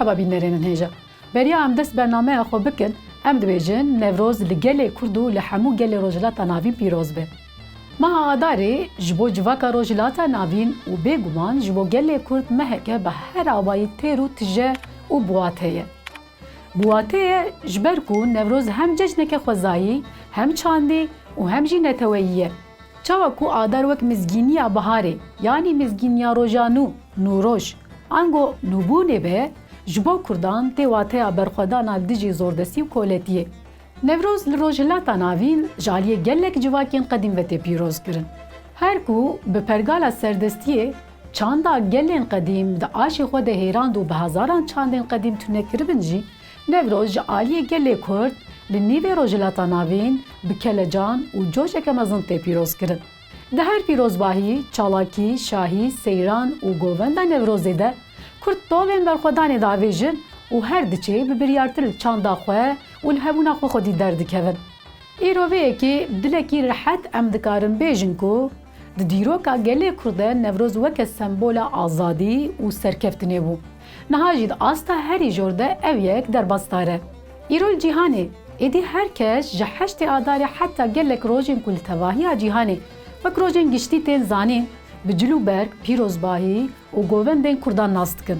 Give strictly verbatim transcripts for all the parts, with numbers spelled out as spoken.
Merhaba bînerên hêja. Beriya em dest bernameya xwe bikin, em dibêjin Newroz li gelê Kurd û li hemû gelê Rojhilata Navîn pîroz be. Meha Adarê ji bo civaka Rojhilata Navîn û bêguman ji bo gelê Kurd meheke bi her awayî têr û tije û biwate ye. Biwate ye ji ber ku Newroz hem cejneke xwezayî, hem çandî û hem jî neteweyî ye. Çawa ku Adar wek mizgîniya biharê, yanî mizgîniya roja nû, nûroj, ango nûbûnê be, ji bo Kurdan tê wateya berxwedana li dijî zordestî û koletiyê. Newroz li Rojhilata Navîn ji aliyê gelek civakên qedîm ve tê pîrozkirin. Her ku bi pergala serdestiyê çanda gelên qedîm di aşê xwe de hêrand û bi hezaran çandên qedîm tune kiribin jî, Newroz ji aliyê gelê Kurd li nîvê Rojhilata Navîn bi kelecan û coşeke mezin tê pîrozkirin. Di her pîrozbahî, çalakî, şahî, seyran û govenda Newrozê de Kurd tovên berxwedanê davêjin û her diçê bi biryartir li çanda xwe û li hebûna xwe xwedî derdikevin. Îro vê yekê bi dilekî rihet em dikarin bêjin ku di dîroka gelê Kurd de Newroz weke sembola azadî û serkeftinê bû. Niha jî di asta herî jor de ev yek derbasdar e. Îro li cîhanê êdî her kes ji heştê Adarê heta gelek rojên ku li tevahiya cîhanê wek rojên giştî tên zanîn, bi cil û berg, pîrozbahî û govendên Kurdan nas dikin.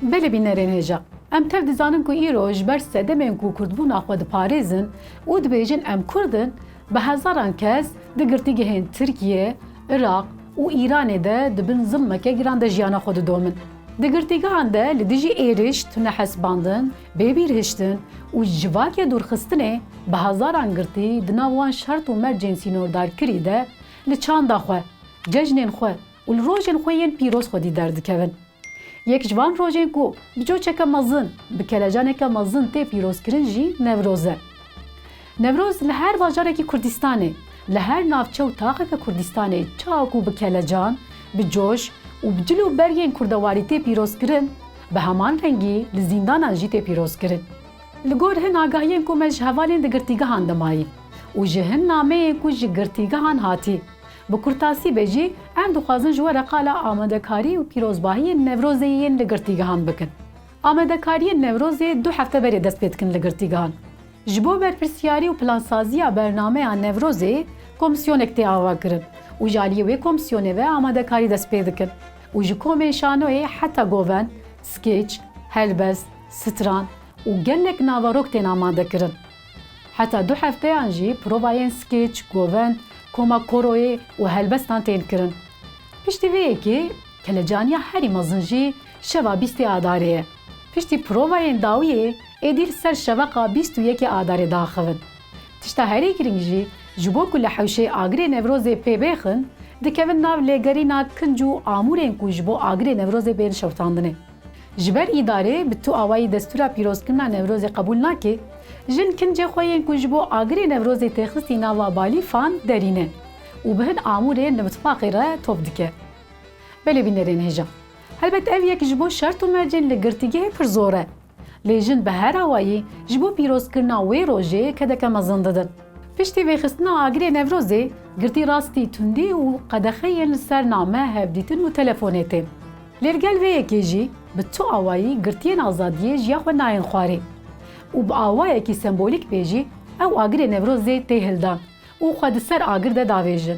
Belê bînerên hêja, em tev dizanin ku îro ji ber sedemên ku kurdbûna xwe diparêzin û dibêjin em Kurd in, bi hezaran kes di girtîgehên Tirkiye, Iraq û Îranê de di bin zilmeke giran de jiyana xwe didomin. Di girtîgehan de li dijî êrîş, tunehesibandin, bêbîrhiştin û civakê dûrxistinê bi hezaran girtî di nav wan şert û mercên sînordarkirî de li çanda xwe, cejnên xwe û li rojên xwe yên pîroz xwedî derdikevin. Yek ji van rojên ku bi coçeke mezin, bi kelecaneke mezin tê pîrozkirin jî Newroz e. Newroz li her bajarekî Kurdistanê, li her navçe û taxeke Kurdistanê çawa ku bi kelecan, bi coş û bi cil û bergên kurdewarî tê pîrozkirin, bi heman rengî li zîndanan jî tê pîrozkirin. Li gor hin agahiyên ku me ji hevalên di girtîgehan de mayî û ji hin nameyên ku ji girtîgehan hatî, bi kurtasî be jî em dixwazin ji we re qala amadekarî û pîrozbahiyên Newrozê yên li girtîgehan bikin. Amadekariyên Newrozê du hefte berê dest pê dikin li girtîgehan. Ji bo berpirsyarî û plansaziya bernameya Newrozê komîsyonek tê avakirin û ji aliyê wê komîsyonê ve amadekarî dest pê dikin û ji komên şanoyê heta govend, skeç, helbest, stran û gelek naverok tên amadekirin. Heta du hefteyan jî provayên skeç, govend, koma koroyê û helbestan tên kirin. Piştî vê yekê, kelecaniya herî mezin jî şeva bîstê Adarê ye. Piştî provayên dawiyê êdî li ser şeveqa bîst û yekê Adarê diaxivin. Tişta herî girîng jî, ji bo ku li hewşê agirê Newrozê pê bêxin, dikevin nav lêgerîna kinc û amûrên ku ji bo agirê Newrozê bên şewitandinê. Ji ber îdarê bi tu awayî destûra pîrozkirina Newrozê qebûl nake, jin kincê xwe yên ku ji bo agirê Newrozê tê xistî nava balîfan derîne û bi hin amûrên li mitbaxê re top dike. Belê bînerên hêja. Helbet ev yek ji bo şert û mercên li girtîgehê pir zor e. Lê jin bi her awayî ji bo pîrozkirina wê rojê kedeke mezin didin. Piştî vêxistina agirê Newrozê, girtî rastî tundî û qedexeyên li ser name, hevdîtin û telefonê tên. Lê li gel vê yekê jî bi tu awayî girtiyên azadiyê jiya xwe nayên xwarê û bi awayekî sembolîk bê jî ew agirê Newrozê tê hildan û xwe di ser agir de davêjin.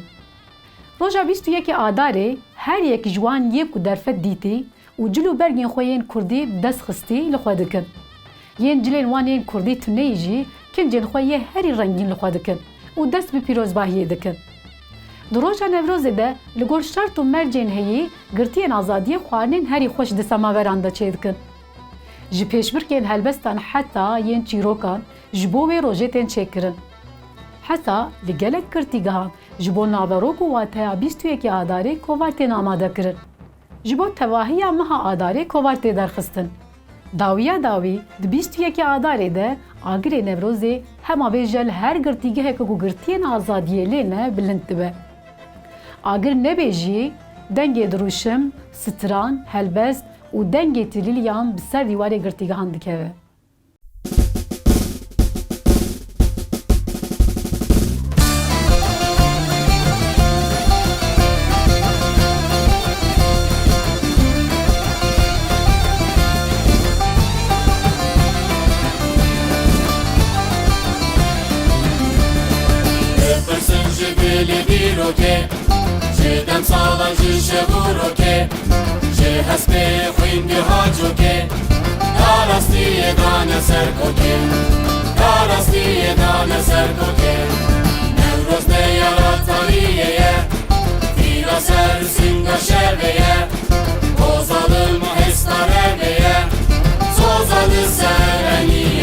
Roja bîst û yekê Adarê her yek ji wan yê ku derfet dîtî û cil û bergên xwe yên kurdî bi dest xistî li xwe dikin. Yên cilên wan yên kurdî tuneyî jî kincên xwe yê herî rengîn li xwe dikin û dest bi pîrozbahiyê dikin. Di roja Newrozê de li gor şert û mercên heyî girtiyên azadiyê xwarinên herî xweş di semaveran de çêdikin. Ji pêşbirkên helbestan heta yên çîrokan ji bo wê rojê tên çêkirin. Heta li gelek girtîgehan ji bo naverok û wateya bîst û yekê Adarê kovar tên amadekirin. Ji bo tevahiya meha Adarê kovar tê derxistin. Dawiya dawî di bîst û yekê Adarê de agirê Newrozê hema vêje li her girtîgeheke ku girtiyên azadiyê lê ne bilind dibe. Agir nebê jî dengê dirûşim, stran, helbest û dengê tilîliyan bi ser dîwarê girtîgehan dikeve. Lê dîrokê, ji demsalan ji şev û rokê, ji hespê xwîn giha cokê, da rastiyê dane ser kokê, da rastiyê dane ser kokê. Newroz diyara tariyê ye, vîra ser singa şevê ye, o zalim hêsta revê ye, soza li ser enî